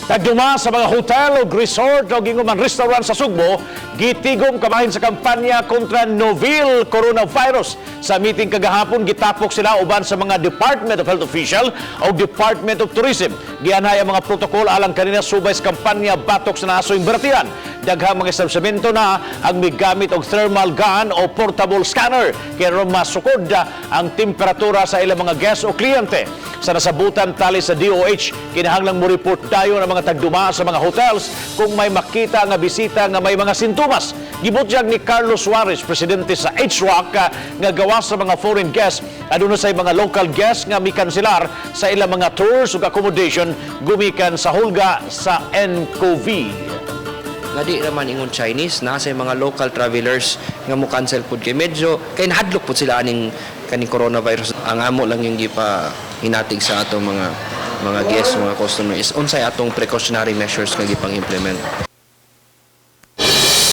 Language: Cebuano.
Tagduma sa mga hotel o resort o ginguman restaurant sa Sugbo, gitigom kamahin sa kampanya kontra novel coronavirus. Sa meeting kagahapon, gitapok sila uban sa mga Department of Health official o Department of Tourism. Gianhay ang mga protokol alang kanina subay sa kampanya batok sa naasoy balatian. Daghang mga establishmento na ang migamit og thermal gun o portable scanner kay aron masukod ang temperatura sa ilang mga guests o kliyente. Sa nasabutan tali sa DOH, kinahanglang mo report dayon ang mga tagduma sa mga hotels kung may makita nga bisita nga may mga sintomas. Gibutyag ni Carlos Suarez, presidente sa HROC, nga gawa sa mga foreign guests, aduna sa mga local guests nga mikanselar sa ilang mga tours ug accommodation gumikan sa hulga sa NCOV. Nga di naman ingon Chinese na sa mga local travelers nga mo cancel pud kay medyo kay nahadlok pud sila aning kaning coronavirus. Ang amo lang yung gipa hinatig sa atong mga guests, mga customer, is unsay atong precautionary measures nga gipang implement.